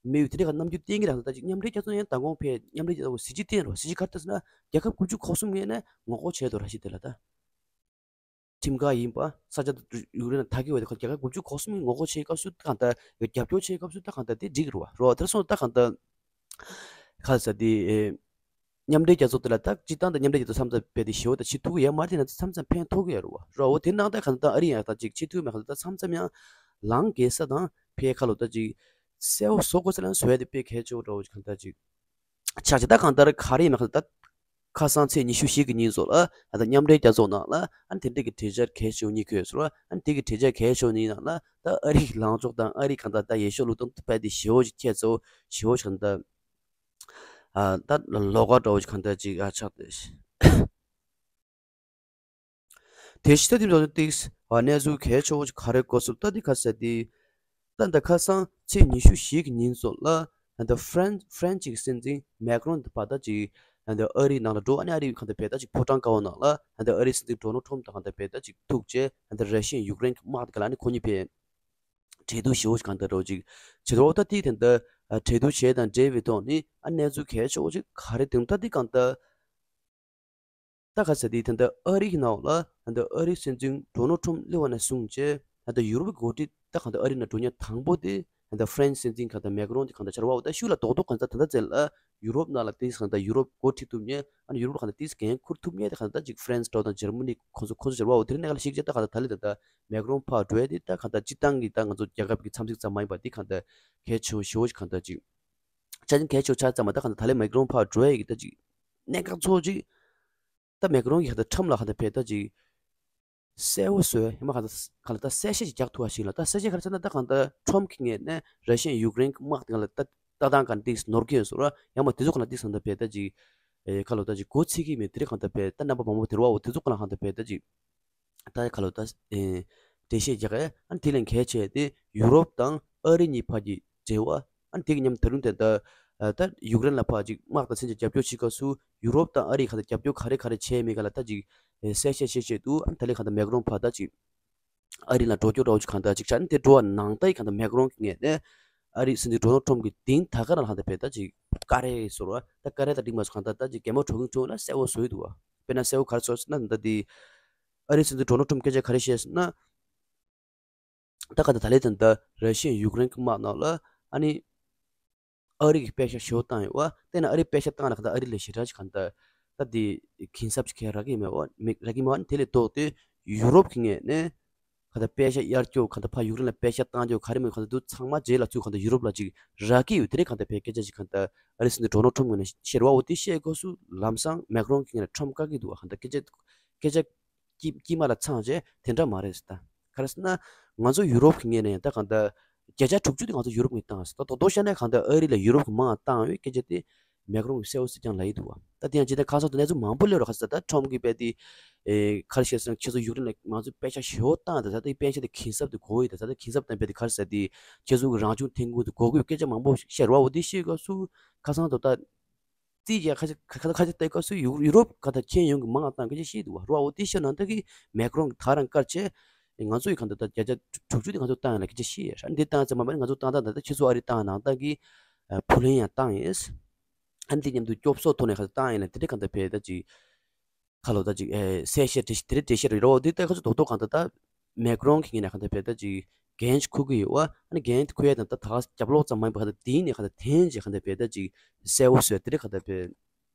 མེད་པའི་དེ་འདྲ་ག་རྣམ་འགྱུར་བསྟན་གི་རང་ད་ཅིག་མཉམ་འབྲེལ་རྒྱལ་ཚོགས་ཡང་མདང་དགོང་ཕེབས་མཉམ་འབྲེལ་རྒྱལ་ཚོགས་གཟི་བརྗིད་བསྟན་རོགས། གཟི་བརྗིད་ག་རེ་བསྟན་ཟེར་ན་རྒྱལ་ཁབ་དགུ་བཅུ་གོ་གསུམ་ངོས་ནས་ངོ་རྒོལ་བྱས་འདུག་ར་ཤི་དེ་ལ་ད། ཁྲིམས་འགལ་ཡིན་པ་ས་ཆ་དེ་ཡུཀ་རེན་ལ་ཐད་ཀྱི་ཡོད་དེ་རྒྱལ་ཁབ་དགུ་བཅུ་གོ་གསུམ་གྱིས་ངོ་རྒོལ་བྱེད་སྐབས་སུ་ད་གང་ལྟར་རྒྱབ་སྐྱོར་བྱེད་སྐབས་སུ་ད་གང་ལྟར་དེ་འགྲིག་གི་རེད་བ། རོ་དེར་སོང་ད་གང་ལྟར། ཁ་ས་དེ། མཉམ་འབྲེལ་རྒྱལ་ཚོགས་དེ་ལ་ད་སྤྱིར་བཏང་དུ་མཉམ་འབྲེལ་རྒྱལ་ཚོགས་མཚམས་མཚམས་རྦད་དེ་ཞེ་པོ་ད་བྱེད་ཐུབ་ཀྱི་ཡོད་མ་རེད། དེ་ན་མཚམས་མཚམས་ཕན་ཐོགས་ཀྱི་ཡོད་རེད་བ། རོ་འོ་དེ་ནང་ད་གང་ལྟར་ཨ་རི་ཡང་ད་ཅིག་བྱེད་ཐུབ་མེད་གང་ལྟར་མཚམས་མཚམས་ཡང་ལངས་དགོས་ས་དང་ཕའི་ཁ་ལོ་ད་ཅིག་གསལ་བོ་བཟོ་དགོས་ས་ལ་བཟོ་ཡ་དེ་དཔེ་གལ་ཆེ་བོ་འདྲ་བོ་ཅིག་གང་ལྟར་ཅིག་ཆགས་ཀྱི། ད་གང་ལྟར་ག་རེ་ཡིན་མེད་གང་ལྟར་ད་ཁ་སང་ཚེས་ཉི་ཤུ་བཞི་གི་ཉིན་ཚོ་ལ་ད་ལྟ་མཉམ་འབྲེལ་རྒྱལ་ཚོགས་ནང་ལ་ཨ་ནི་དེ་འདྲས་ཀྱི་གྲོས་འཆར་གལ་ཆེ་བོ་གཉིས་འཁོད་ཡོད་ཟེར་བ། ཨ་ནི་དེ་གི་གྲོས་འཆར་གལ་ཆེ་བོ་གཉིས་ནང་ལ་ད་ཨ་རིའི་ལངས་ཕྱོགས་དང་ཨ་རིའི་གང་ལྟར་ད་ཡེ་ཤུ་ལུགས་དང་དཔེ་དེ་ཞེ་བོ་ཅིག་ཁྱད་མཚར་བོ་ཞེ་བོ་ཅིག་གང་ལྟར། ཨ་ད་ལོགས་ཀ་འདྲ་བོ་ཞིག་གང་ལྟར་ཅིག་ཨ་ཆགས་ཏེ། དེ་ཕྱི་ད་དེ་འདྲ་ཏིག་ཨ་གནས་ཚུལ་གལ་ཆེ་བོ་ཞིག་ག་རེ་གོ་སོང་ད་དེ་ག་ཟེར་དེ། ད་འདི་ཁ་སང་ཚེས་ཉི་ཤུ་བཞི་གི་ཉིན་ཚོ་ལ་ད་ཧྥ་རན་ཧྥ་རན་ཅིག་སྲིད་འཛིན་མེག་རོན་དེ་བ་ད་ཅིག་ད་ཨ་རིའི་ནང་ལ་འགྲོ། ཨ་ནི་ཨ་རིའི་གང་ལྟར་བས་ད་ཅིག་ཕོ་བྲང་ཀ་བ་ནང་ལ་ད་ཨ་རིའི་སྲིད་འཛིན་ཌོ་ནལ་ཁྲོམ་དང་གང་ལྟར་བས་ད་ཅིག་ཐུག་རྗེས་ད་ར་ཤི་ཡ་ཡུཀ་རེན་གྱི་དམག་དེ་ག་ལ་ཨ་ནི་ཁོ་གཉིས་བས། གྲོས་བསྡུར་ཞེ་པོ་ཞིག་གང་ལྟར་འགྲོ་ཅིག་བྱེད་རོགས། ད་དེ་དེ་འདྲ་གྲོས་བསྡུར་བྱས་དང་འབྲེལ་བའི་ཐོག་ནས་ཨ་གནས་ཚུལ་གལ་ཆེ་བོ་ཞིག་ག་རེ་དེ་ད་དེ་གང་ལྟར་ད་ག་ཟེར་དེ་དེ་འདྲ་ཨ་རི་གི་ནང་ལ་ད་ཨ་རིའི་སྲིད་འཛིན་ཌོ་ནལ་ཁྲོམ་སླེབས་པ་ནས་བཟུང་བྱས་ད་ཡུ་རོབ་ཀྱི་འགོ་ཁྲིད་ད་གང་ལྟར་ཨ་རི་ནང་འགྲོ་མཁན་དང་པོ་དེ་ད་ཧྥ་རན་སྲིད་འཛིན་གང་ལྟར་མེག་རོན་དེ་གང་ལྟར་བྱ་བ་འོ་ད་ཤུགས་ལ་རྡོག་རྡོག་གང་ལྟར་ད་ལྟ་ཙམ་ལ་ཡུ་རོབ་ནང་ལ་དེ་གང་ལྟར་ཡུ་རོབ་འགོ་ཁྲིད་ཐུབ་མཁན་ཨ་ནི་ཡུ་རོབ་ལ་གང་ལྟར་དེ་འགན་འཁུར་ཐུབ་མཁན་དེ་གང་ལྟར་ཅིག་ཧྥ་རན་སི་འདྲ་བོ་དང་འཇར་མ་ནི་ཁོང་ཚོ་ཁོང་ཚོ་བྱ་བ་འོ་དེ་རིང་ནས་ལ་ཞིག་བྱས་ད་གང་ལྟར་ད་ལེ་ད་ལྟ། མེག་རོན་ཕར་འགྲོ་ཡས་དེ་ད་གང་ལྟར་སྤྱིར་བཏང་གི་ད་ང་ཚོ་རྒྱལ་ཁབ་ཀྱི་འཚམས་གཟིགས་ཙམ་མ་ཡིན་པ་འདི་གང་ལྟར་གལ་ཆེ་བོ་ཞེ་པོ་ཞིག་གང་ལྟར་ཅིག་ཆ་རྐྱེན་གལ་ཆེ་བོ་ཆགས་ཙམ་མ་ད་གང་ལྟར་ད་ལན་མེག་རོན་ཕར་འགྲོ་ཡས་ཀྱི་ད་ཅིག་གནད་འགག་ཚོ་ཅིག་ད་མེག་རོན་གྱིས་གང་ལྟར་ཁྲམ་ལ་གང་ལྟར་བས་ད་ཅིག་གསལ་བོ་བཟོས་ཡིན་མ་གང་ལྟར་གང་ལྟར་ད་གསལ་བཤད་ཅིག་རྒྱག་ཐུབ་པ་ཞིག་ལ་ད་གསལ་བཤད་ག་རེ་ཟེར་ན་ད་གང་ལྟར་ཁྲོམ་གྱི་ངོས་ནས་ར་ཤི་ཡ་ཡུཀ་རེན་གྱི་དམག་དེ་གང་ལ་ད་ལྟ་སྟངས་གང་ཏིག་ནོར་གྱི་ཡོད་ཟེར་བ་ཡང་མ་དེ་ཚོ་གང་ལ་ཏིག་གང་ལྟར་བས་ད་ཅིག་ཨེ་ཁ་ལོ་ད་ཅིག་གོ་ཚིག་གི་མེད་དེ་རེད་གང་ལྟར་བས་ད་རྣམ་པ་མང་པོ་དེ་རུ་བ་འོ་དེ་ཚོ་གང་ལ་གང་ལྟར་བས་ད་ཅིག་ད་ཁ་ལོ་ད་ཨེ་ འགྲེལ་བཤད་རྒྱག་ཡ། ཨ་ནི་དེ་ལས་གལ་ཆེ་དེ་ཡུ་རོབ་དང་ཨ་རི་གཉིས་བར་གྱི་འབྲེལ་བ། ཨ་ནི་དེ་གི་མཉམ་ད་རུང་དེ་ད་ད་ཡུཀ་རེན་ལ་ཕར་ཅིག་དམག་དང་མཚོན་ཆ་རྒྱབ་སྐྱོར་བྱེད་སྐབས་སུ་ཡུ་རོབ་དང་ཨ་རི་གང་ལྟར་རྒྱབ་སྐྱོར་ག་རེ་ག་རེ་བྱས་མེད་ག་ལ་ད་ཅིག་གསལ་བཤད་བྱེད་ཆེད་དུ། ཨ་ནི་ད་ལས་གང་ལྟར་མེག་རོན་ཕར་ད་ཅིག་ཨ་རི་ལ་འགྲོ་སྐྱོར་འདྲ་བོ་ཅིག་གང་ལྟར་ཅིག་བྱས། ཨ་ནི་དེ་འགྲོ་བ་ནང་ལྟར་གང་ལྟར་མེག་རོན་གྱི་ངོས་ནས་ཨ་རིའི་སྲིད་འཛིན་ཌོ་ནལ་ཊམ་གྱི་མདུན་ད་ག་རང་ལ་གང་ལྟར་བས་ད་ཅིག་ཀ་རེ་ཟེར་བ། ད་ཀ་རེ་ད་འགྲིག་མ་སོང་། གང་ལྟར་ད་ཅིག་གད་མོ་བྲོ་གིན་བྲོ་ལ་གསལ་བོ་བཟོས་འདུག་བ། དཔེར་ན་གསལ་བོ་ག་རེ་བཟོས་ཟེར་ན། ད་དེ་ཨ་རིའི་སྲིད་འཛིན་ཌོ་ནལ་ཊམ་སྐད་ཆ་ག་རེ་བཤད་ཟེར་ན། ད་ག་ད་ད་ལས་ད་ད་ར་ཤི་ཡ་ཡུཀ་རེན་གྱི་དམག་ནང་ལ་ཨ་ནི་ཨ་རི་གི་པད་ཤག་ཞེ་པོ་བཏང་ཡོད་བ། དེ་ན་ཨ་རི་པད་ཤག་བཏང་ན་ག་ད་ཨ་རི་ལ་ཞེ་དྲག་ཅིག་ག་ད་ད་དེ་གུན་གསབ་ཅིག་ཁེ་རག་གི་མེད་བ། མེད་རག་གི་མེད་བ། དེ་ལས་ལྡོག་སྟེ་ཡུ་རོབ་ཀྱི་ངོས་ནས་ག་ད་པད་ཤག་གཡར་སྐྱོར་ག་ད་ཕར་ཡུཀ་རེན་ལ་པད་ཤག་བཏང་སྐྱོར་ག་རེ་མེད་ག་ད་དུ་ཚང་མ་རྗེས་ལ་ཚུར་ག་ད་ཡུ་རོབ་ལ་ཅིག་རག་གི་ཡོད། དེ་རེད་ག་ད་བས་སྐད་ཆ་ཅིག་ག་ད་ཨ་རི་སྲིད་འཛིན་ཌོ་ནལ་ཊམ་ངོས་ནས་བཤད་ར་བ། འོ་དེ་བཤད་སྐབས་སུ་ལམ་སང་མེག་རོན་གྱི་ངོས་ནས་ཊམ་བཀག་གི་འདུག་བ། ག་ད་སྐད་ཆ་སྐད་ཆ་དཀྱིལ་དཀྱིལ་མ་ལ་ཚང་བྱས་དེ་འདྲ་མ་རེད་ཟེར། ད་ག་རེ་ཟེར་ན། ང་ཚོ་ཡུ་རོབ་ཀྱི་ངོས་ནས་ད་གང་ལྟར་བརྒྱ་ཆ་དྲུག་ཅུ་དེ་ང་ཚོ་ཡུ་རོབ་ངོས་བཏང་ཟེར། ད་རྡོག་རྡོག་བཤད་ན་གང་ལྟར་ཨ་རི་ལ་ཡུ་རོབ་ཀྱི་དམག་བཏང་ཡོད་སྐད་ཆ་དེ་མེག་རོན་གྱིས་གསལ་བོ་གསལ་རྐྱང་ལབ་ཡི་འདུག་བ། ད་དེ་ཡང་ཇི་ལྟར་ཁ་སང་དུ་གནས་ཚུལ་མང་པོ་སླེབས་རོགས་ཁ་ཟེར། ད་ཊམ་གྱིས་རྦད་དེ་ཨེ་ག་རེ་བཤད་ཟེར་ན། ཁྱེད་ཚོ་ཡུཀ་རེན་ལ་ང་ཚོས་པད་ཤག་ཞེ་པོ་བཏང་། ད་ད་ལྟའི་པད་ཤག་དེ་གུན་གསབ་དེ་དགོས་ཡོད། ད་ད་ལྟ་གུན་གསབ་བཏང་བས་དེ་ག་རེ་ཟེར། དེ་ཁྱེད་ཚོ་གི་རང་བྱུང་ཐོན་ཁུངས་དེ་དགོས་ཀྱི་ཡོད་སྐད་ཆ་མང་པོ་བཤད་ར་བ། འོ་དེ་བཤད་སྐབས་སུ་ཁ་སང་དུ་ད། རྩིས་རྒྱག་ཁ་ཁ་ཁ་ཁ་ཁ་ལྟ་སྐབས་སུ་ཡུ་ཡུ་རོབ་ག་ད་ཁྱོན་ཡོངས་ཀྱི་མང་བཏང་སྐད་ཆ་བཤད་འདུག་བ། ར་བ། འོ་དེ་བཤད་ནང་ད་གི་མེག་རོན་གྱིས་ད་རང་བཀར་བྱས། ང་ཚོ་ཡི་ག་ད་ད་བརྒྱ་ཆ་དྲུག་ཅུ་དེ་ང་ཚོ་བཏང་ཡིན་ལ་སྐད་ཆ་བཤད་ཡ། འདི་བཏང་ཙམ་མ་མ་ནི་ང་ཚོ་བཏང་ད་ད་ད་ཁྱེད་ཚོ་ཨ་རི་བཏང་ནང་ད་གི་བུ་ལོན་ཡང་བཏང་ཡིན། ཨ་འདི་མཉམ་དུ་སྐྱོབ་གསོ་ཐོག་ནས་ག་ད་བཏང་ཡིན་ལ་དེ་འདྲ་ག་ད་བས་ད་ཅིག་ཁ་ལོ་ད་ཅིག་ཨེ་གསལ་བཤད་དེ་དེ་རེད་འགྲེལ་བཤད་རེད་རོ། འདི་ལྟ་ཁ་ཚོ་རྡོག་རྡོག་གང་ལྟར་ད་མེག་རོན་གྱི་ངོས་ནས་གང་ལྟར་བས་ད་ཅིག་འགན་ཅིག་འཁུར་གྱི་ཡོད་བ། ཨ་ནི་འགན་དེ་འཁུར་ཡས་དང་ད་ད་རྒྱབ་ལོགས་ཙམ་མ་ཡིན་པ་གང་ལྟར་དེའི་ནས་གང་ལྟར་དེན་ཅིག་གང་ལྟར་བས་ད་ཅིག་གསལ་བོ་བཟོས་དེ་རེད་གང་ལྟར་བས་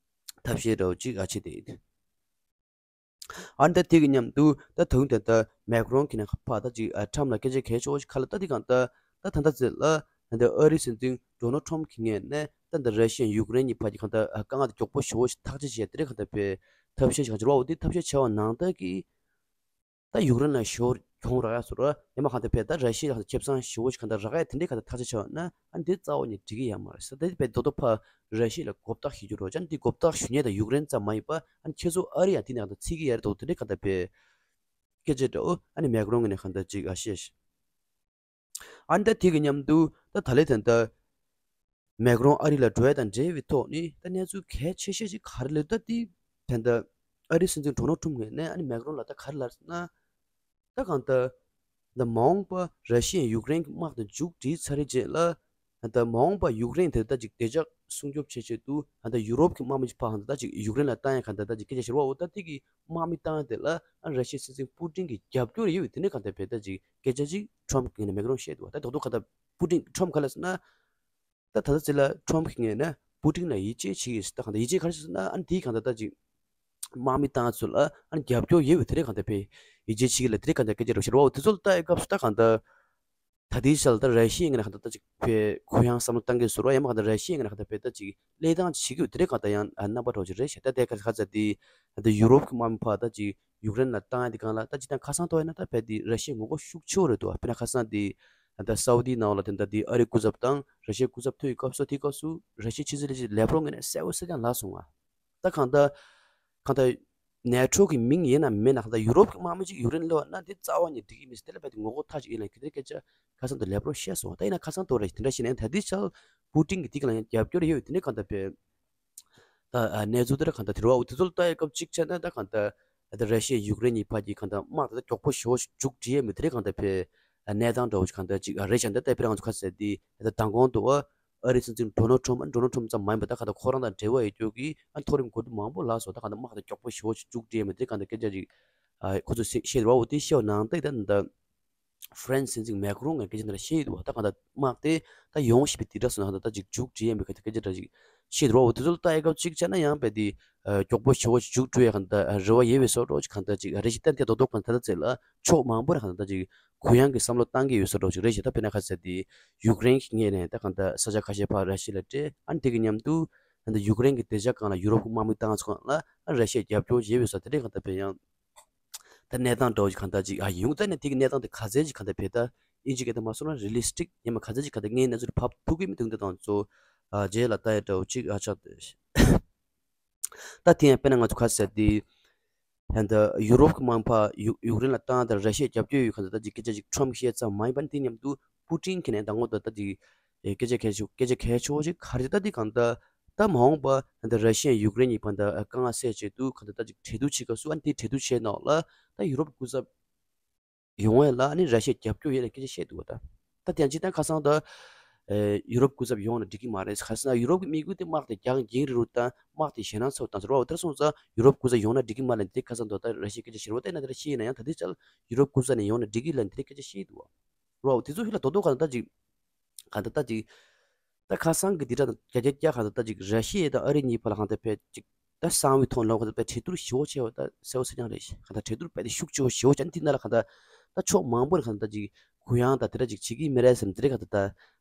ཐབས་ཤེས་འདྲ་བོ་ཅིག་ཨ་བྱེད་དེ། ཨ་ནི་ད་དེ་གི་མཉམ་དུ་ད་དུང་ད་ད་མེག་རོན་གྱི་ནས་ཕར་ད་ཅིག་ཨ་ཊམ་ལ་སྐད་ཆ་གལ་ཆེ་བོ་ཞིག་ཁ་ལ་ད་དེ་གང་ལྟར་ད་ད་ལྟ་ཚེ་ལ་ད་ཨ་རི་སྲིད་འཛིན་ཌོ་ནལ་ཊམ་གྱི་ངོས་ནས་ད་ད་ར་ཤི་ཡ་ཡུཀ་རེན་གཉིས་བར་གྱི་གང་ལྟར་ཨ་དཀའ་ངལ་དེ་མགྱོགས་པོ་ཞེ་བོ་ཞིག་ཐག་གཅོད་བྱས་དེ་རེད་གང་ལྟར་བས་ཐབས་ཤེས་ཤིག་གང་བྱེད་རོགས། འོ་དེ་ཐབས་ཤེས་བྱས་པ་ནང་ལྟར་གྱི་ད་ཡུཀ་རེན་ལ་ཞོར་གྱོང་རག་ཡ་སོ་ར་ཡ་མ་གང་ལྟར་བས་ད་ར་ཤི་ཡ་ལ་ཁེ་བཟང་ཞེ་བོ་ཞིག་གང་ལྟར་རག་ཡ་དེ་འདྲའི་གང་ལྟར་ཐག་གཅོད་བྱས་པ་ན་ཨ་འདི་རྩ་བ་ནས་འགྲིག་གི་ཡ་མ་རེད་ཟེར། ད་དེ་བས་རྡོག་རྡོག་ཕར་ར་ཤི་ཡ་ལ་མགོ་བཏགས་ཞུ་རྒྱུ་རོགས། ཨ་ནི་འདི་མགོ་བཏགས་ཞུ་མཁན་ད་ཡུཀ་རེན་ཙམ་མ་ཡིན་པ་ཨ་ནི་ཁྱེད་ཚོ་ཨ་རི་ཡང་དེ་ནས་གང་ལྟར་ཚིག་གི་ཡ་རེད་འདུག་དེ་འདྲའི་གང་ལྟར་བས་སྐད་ཆ་འདྲ་བོ་ཨ་ནི་མེག་རོན་གྱི་ནས་གང་ལྟར་ཅིག་ཨ་བཤད། ཨ་ནི་ད་དེ་གི་མཉམ་དུ་ད་ད་ལས་ད་ལྟ་མེག་རོན་ཨ་རི་ལ་འགྲོ་ཡ་དང་འབྲེལ་བའི་ཐོག་ནས་ད་གནས་ཚུལ་གལ་ཆེ་ཤོས་ཅིག་ག་རེ་ལབ་ད་དེ་ད་ལྟ་ཨ་རི་སྲིད་འཛིན་ཌོ་ནལ་ཊམ་ངོས་ནས་ཨ་ནི་མེག་རོན་ལ་ད་ག་རེ་ལབ་ཟེར་ན། ད་གང་ལྟར་ད་མ་འོངས་པ་ར་ཤི་ཡས་ཡུཀ་རེན་གྱི་དམག་དང་མཇུག་སྒྲིལ་ཚར་རེ་རྗེས་ལ་ད་མ་འོངས་པ་ཡུཀ་རེན་དེ་ད་ཅིག་བདེ་འཇགས་སྲུང་སྐྱོབ་བྱེད་ཆེད་དུ་ད་ཡུ་རོབ་ཀྱི་དམག་མི་ཅིག་ཕར་གང་ལྟར་ད་ཅིག་ཡུཀ་རེན་ལ་བཏང་ཡ་གང་ལྟར་ད་ཅིག་སྐད་ཆ་བཤད་ར་བ། འོ་ད་དེ་གི་དམག་མི་བཏང་ཡ་དེ་ལ་ཨ་ར་ཤི་ཡའི་སྲིད་འཛིན་པུ་ཏིན་གྱི་རྒྱབ་སྐྱོར་ཡོད་པའི་དེ་ནས་གང་ལྟར་བས་ད་ཅིག་སྐད་ཆ་ཅིག་ཊམ་གྱི་ངོས་ནས་མེག་རོན་བཤད་འདུག་ད་རྡོག་རྡོག་ག་ད་པུ་ཏིན་ཊམ་ག་ལ་ཟེར་ན། ད་ད་ལྟ་ཚེ་ལ་ཊམ་གྱི་ངོས་ནས་པུ་ཏིན་ལ་ཡིད་ཆེས་བྱེད་ཀྱི་ཟེར། ད་གང་ལྟར་ཡིད་ཆེས་ག་རེ་ཟེར་ན་ཨ་ནི་དེའི་གང་ལྟར་ད་ཅིག་དམག་མི་བཏང་ཚུལ་ལ་ཨ་ནི་རྒྱབ་སྐྱོར་ཡོད་པའི་དེ་རེད་གང་ལྟར་བས་ཡིད་ཆེས་བྱེད་ཀྱི་ལ་དེ་རེད་གང་ལྟར་སྐད་ཆ་རེད་ཟེར་བ། འོ་དེ་ཚོ་ལ་ལྟ་ཡི་སྐབས་སུ་ད་གང་ལྟར་ད་ལྟའི་ཆ་ལ་ད་ར་ཤི་ཡའི་ངོས་ནས་གང་ལྟར་ད་ཅིག་བས་གུ་ཡངས་བསམ་བློ་བཏང་གི་ཟེར་བ། ཡང་མ་གང་ལྟར་ར་ཤི་ཡའི་ངོས་ནས་གང་ལྟར་བས་ད་ཅིག་གླེང་སྟངས་ཅིག་བྱེད་ཀྱི་ཡོད་དེ་རེད་གང་ལྟར་ཡང་རྣམ་པ་འདྲ་བོ་ཅིག་རེད་ཤག་ད་དེ་ག་ས་ག་ཚ་དེ་ད་ཡུ་རོབ་ཀྱི་དམག་མི་ཕར་ད་ཅིག་ཡུཀ་རེན་ལ་བཏང་ཡ་དེ་གང་ལ་ད་ཅིག་ད་ཁ་སང་ཐོག་ཡིན་ན་ད་བས་དེ་ར་ཤི་ཡའི་ངོ་རྒོལ་ཤུགས་ཆེ་བོ་རེད་འདུག་དཔེར་ན་ཁ་སང་དེ་ད་སའུ་དི་ནང་ལ་དེ་ད་དེ་ཨ་རི་སྐུ་ཚབ་དང་ར་ཤི་ཡའི་སྐུ་ཚབ་ཐུག་ཡི་སྐབས་སུ་དེ་སྐབས་སུ་ར་ཤི་ཡའི་ཕྱི་སྲིད་ལས་ཁུངས་ལས་ཕོ་ངོས་ནས་གསལ་བོ་གསལ་རྐྱང་ལབ་སོང་བ། ད་གང་ལྟར་གང་ལྟར་ནེ་ཊོ་གི་མིང་ཡིན་ན་མིན་ན་གང་ལྟར་ཡུ་རོབ་ཀྱི་དམག་མི་གཅིག་ཡུཀ་རེན་སླེབས་པ་ན་དེ་རྩ་བ་ནས་འགྲིག་གི་མི་སྲིད། དེ་ལ་བས་དེ་ངོ་རྒོལ་མཐའ་གཅིག་ཡིན་ལ་གི་དེ་སྐད་ཆ་ཁ་སང་དུ་ལས་ཕོ་བཤད་སོང་བ། ད་ཡིན་ན་ཁ་སང་དུ་ར་དེ་འདྲ་བཤད་ན་ད་དེ་ཆ་པུ་ཏིན་གྱི་དེ་ག་ལ་ཡང་རྒྱབ་སྐྱོར་ཡོད་པའི་དེ་ནས་གང་ལྟར་བས། ད་ཨ་གནས་ཚུལ་དེ་ར་གང་ལྟར་དེ་རུ་བ་འོ་དེ་ཚོ་ལ་ལྟ་ཡི་སྐབས་གཅིག་བྱས་ན་ད་གང་ལྟར་ད་ར་ཤི་ཡ་ཡུཀ་རེན་གཉིས་བར་གྱི་གང་ལྟར་དམག་དེ་ད་མགྱོགས་པོ་ཞེ་བོ་ཞིག་མཇུག་སྒྲིལ་ཡས་མི་དེ་རེད་གང་ལྟར་བས་གནས་སྟངས་འདྲ་བོ་ཞིག་གང་ལྟར་ཅིག་རེད་ཤག་ད་ལྟ་དཔེར་ང་ཚོ་ཁ་གསལ་དེ་ད་མདང་དགོང་དུ་ཨ་ཨ་རིའི་སྲིད་འཛིན་ཌོ་ནལ་ཊམ་ཨ་ཌོ་ནལ་ཊམ་ཙམ་མ་ཡིན་པ་ད་གང་ལྟར་ཁོ་རང་དང་འབྲེལ་བ་ཡོད་རྒྱུ་གི་ཨ་མཐོ་རིམ་འགོ་ཁྲིད་མང་པོ་ལ་སོགས་ད་གང་ལྟར་དམག་དེ་མགྱོགས་པོ་ཞེ་བོ་ཞིག་མཇུག་སྒྲིལ་ཡས་མི་དེ་གང་ལྟར་སྐད་ཆ་ཅིག་ཨ་ཁོ་ཚོས་བཤད་བཤད་རེད་བ། འོ་དེ་བཤད་པ་ནང་ལྟར་ད་ད། ཧྥ་རན་སི་སྲིད་འཛིན་མེག་རོན་ངས་སྐད་ཆ་འདི་ལ་བཤད་ཡོད་འདུག་བ། ད་གང་ལྟར་དམག་དེ་ད་ཡོང་བཞིན་པའི་དེ་འདྲ་སོང་ན་གང་ལྟར་ད་ཅིག་མཇུག་སྒྲིལ་ཡས་མེད་ག་ད་སྐད་ཆ་འདྲ་ཅིག་བཤད་འདུག་བ། འོ་དེ་ཚོ་ལ་ལྟ་ཡས་སྐབས་གཅིག་བྱས་ན་ཡང་རྦད་དེ་མགྱོགས་པོ་ཞེ་བོ་ཞིག་མཇུག་སྒྲིལ་ཡས་གང་ལྟར་རེ་བ་ཡོད་པའི་བཟོ་འདྲ་ཅིག་གང་ལྟར་ཅིག་རེ་ཞིག་གཏན་དེ་རྡོག་རྡོག་གང་ལྟར་ད་ལྟ་ཚེ་ལ་ཕྱོགས་མང་པོ་ནས་གང་ལྟར་ད་ཅིག་གུ་ཡངས་ཀྱི་བསམ་བློ་བཏང་གི་ཡོད་བཟོ་འདྲ་ཅིག་རེད་ཤག་ད་དཔེར་ན་ཁ་གསལ་དེ་ཡུཀ་རེན་གྱི་ངོས་ནས་ད་གང་ལྟར་ས་ཆ་ཁ་ཤས་ཕར་ར་ཤི་ཡ་ལ་སྤྲད། ཨ་ནི་དེ་གི་མཉམ་དུ་ད་ལྟ་ཡུཀ་རེན་གྱི་བདེ་འཇགས་སྒང་ལ་ཡུ་རོབ་ཀྱི་དམག་མི་བཏང་ཚུལ་སྒང་ལ་ཨ་ར་ཤི་ཡ་རྒྱབ་སྐྱོར་བྱས་པའི་བཟོ་དེ་འདྲ་གང་ལྟར་བས་ཡང་། ད་གནས་སྟངས་འདྲ་བོ་ཞིག་གང་ལྟར་ཅིག་ཨ་ཡོང་ད་ནས་དེ་གི་གནས་སྟངས་དེ་ག་ཚད་ཅིག་གང་ལྟར་བས་ད་ཨིན་ཇི་སྐད་དུ་མ་སོང་ན་རི་ལི་སི་ཊིག་ཡིན་མ་ག་ཚད་ཅིག་གང་ལྟར་ངའི་གནས་ཚུལ་ཕབ་ཐུབ་ཀྱི་མི་འདུག་འདི་དང་ཚོ་ཨ་རྗེས་ལ་ལྟ་ཡ་འདྲ་བོ་ཅིག་ཨ་ཆགས་ཏེ། ད་དེ་ཡང་དཔེར་ན་ང་ཚོ་ཁ་གསལ་དེ་ ད་ལྟ་ཡུ་རོབ་ཀྱི་དམག་འཕར་ཡུ་ཡུཀ་རེན་ལ་བཏང་དང་ར་ཤི་ཡ་རྒྱབ་སྐྱོར་ཡོད་གང་ལྟར་ད་ཅིག་སྐད་ཆ་ཅིག་ཁྲོམ་བཤད་ཙམ་མ་ཡིན་པ་ནི་དེ་མཉམ་དུ་པུ་ཏིན་གྱིས་ནས་ད་ངོ་ད་ལྟ་ཅིག་སྐད་ཆ་གལ་ཆེ་སྐད་ཆ་གལ་ཆེ་བོ་ཅིག་ག་རེ་ད་དེ་གང་ལྟར་ད་མ་འོངས་པ་ད་ལྟ་ར་ཤི་ཡ་ཡུཀ་རེན་གཉིས་བར་ད་དཀའ་ངལ་སེལ་ཆེད་དུ་གང་ལྟར་ད་ཅིག་གྲོས་བསྡུར་བྱེད་སྐབས་སུ་ཨ་ནི་དེ་གྲོས་བསྡུར་བྱས་ནང་ལ་ད་ཡུ་རོབ་སྐུ་ཚབ་ཡོང་བ་ལ་ཨ་ནི་ར་ཤི་ཡ་རྒྱབ་སྐྱོར་ཡོད་ལ་སྐད་ཆ་བཤད་འདུག་བ། ད་ད་དེ་ཡང་ཅིག་ད་ཁ་སང་ད་ཨེ་ཡུ་རོབ་སྐུ་ཚབ་ཡོང་ན་འགྲིག་གི་མ་རེད། ག་ཟེར་ན་ཡུ་རོབ་ཀྱི་དམིགས་ཡུལ་དེ་དམག་དེ་རྒྱག་འགན་རེ་རུ་ད་དམག་དེ་ཞེད་སྣང་ཚ་བོ་བཏང་ཟེར་བ། འོ་དེར་སོང་ཙང་ཡུ་རོབ་སྐུ་ཚབ་ཡོང་ན་འགྲིག་གི་མ་རེད། དེ་ཁ་སང་ད་ད་ར་ཤི་ཡ་སྐད་ཆ་བཤད་རོགས་བལྟས་ན་དེ་ར་ཤི་ཡ་ན་ཡང་ད་དེ་ཅལ་ཡུ་རོབ་སྐུ་ཚབ་ནས་ཡོང་ན་འགྲིག་གི་ལ་དེ་ར་སྐད་ཆ་བཤད་འདུག་བ། རོ་དེ་ཚོ་ཤུལ་ལ་རྡོག་རྡོག་ག་ད་ཅིག་ག་ད་ད་ཅིག་ད་ཁ་སང་གི་འདི་འདྲ་དང་བརྒྱ་ཆ་བརྒྱ་ག་ད་ད་ཅིག་ར་ཤི་ཡ་དང་ཨ་རི་གཉིས་བར་ལ་གང་ལྟར་ཕལ་ཅིག་ད་གསང་བའི་ཐོག་ལ་གང་ལྟར་ཕལ་གྲོས་བསྡུར་ཞེ་པོ་ཆེ་བ་ད་གསལ་པོ་གསལ་རྐྱང་རེད། གང་ལྟར་གྲོས་བསྡུར་ཕལ་ཏེ་ཤུགས་ཆེ་བོ་ཞེ་པོ་ཅན་དེ་ན་ལ་གང་ལྟར་ད་ཕྱོགས་མང་པོ་ནས་གང་ལྟར་ད་ཅིག་གུ་ཡངས་དང་དེ་འདྲ་ཅིག་བྱེད་ཀྱི་མི་རེད་བསམ་དེ་འདྲ་གང་ལྟར་ད་